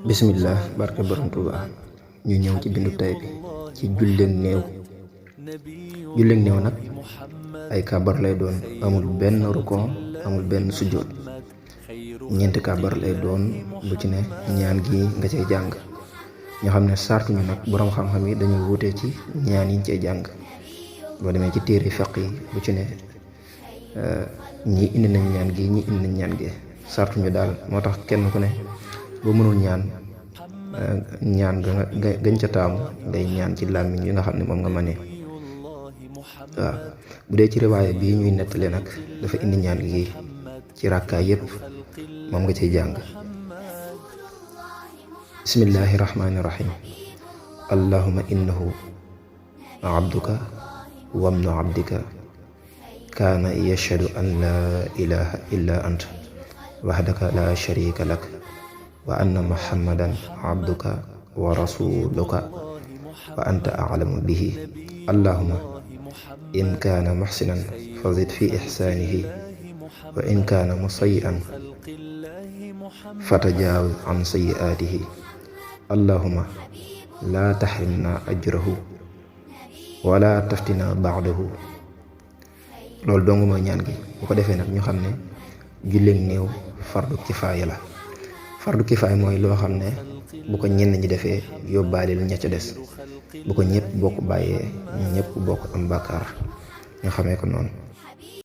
bismillah barke borom Tuuba ñu ñëw ci bindu tay bi ci julleek néew nag ay kàbbar lay doon, amul benn rukon, amul benn sujjóot. ñeenti kàbbar lay doon, lu ci ne ñaan gi nga cay jàng. ñoo xam ne sartuñu nag boroom xam-xam yi dañuy wute ci ñaan yiñ cay jàng. boo demee ci téere fiq yi lu ci ne ñii indi nañ ñaan gi, ñii indi nañ ñaan gi, sartuñu daal. moo tax kenn ku ne boo mënul ñaan gañ ca taamu ngay ñaan ci làmmiñ yi nga xam ne moom nga mënee. waaw bu dee ci riwaaya bii ñuy nettali nag dafa indi ñaan gi ci ràkkaay yépp, moom nga ciy jàng. bismillahi rahmaani rahim. allahumma innahu abduka wabnu abdika kaana yashhadu an laa ilaha illa anta wahdaka la sharika lak wa anna muhammadan abduka wa rasuluka wa anta a'lamu bihi. allahumma in kaana muhsinan fazid fi ihsaanihi wa in kaana musayyi'an fatajaawaz an sayyi'aatihi. allahumma laa tahrimna ajrahu wala taftina ba'dahu. loolu dong mooy ñaan gi. bu ko defee nag ñu xam ne julleek néew fardu kifaaya la. fardu kifaaya mooy loo xam ne bu ko ñenn ñi defee yóbbaale la ña ca des, bu ko ñëpp bokk bàyyee ñëpp bokk am bàkkaar. ñu xamee ko noonu.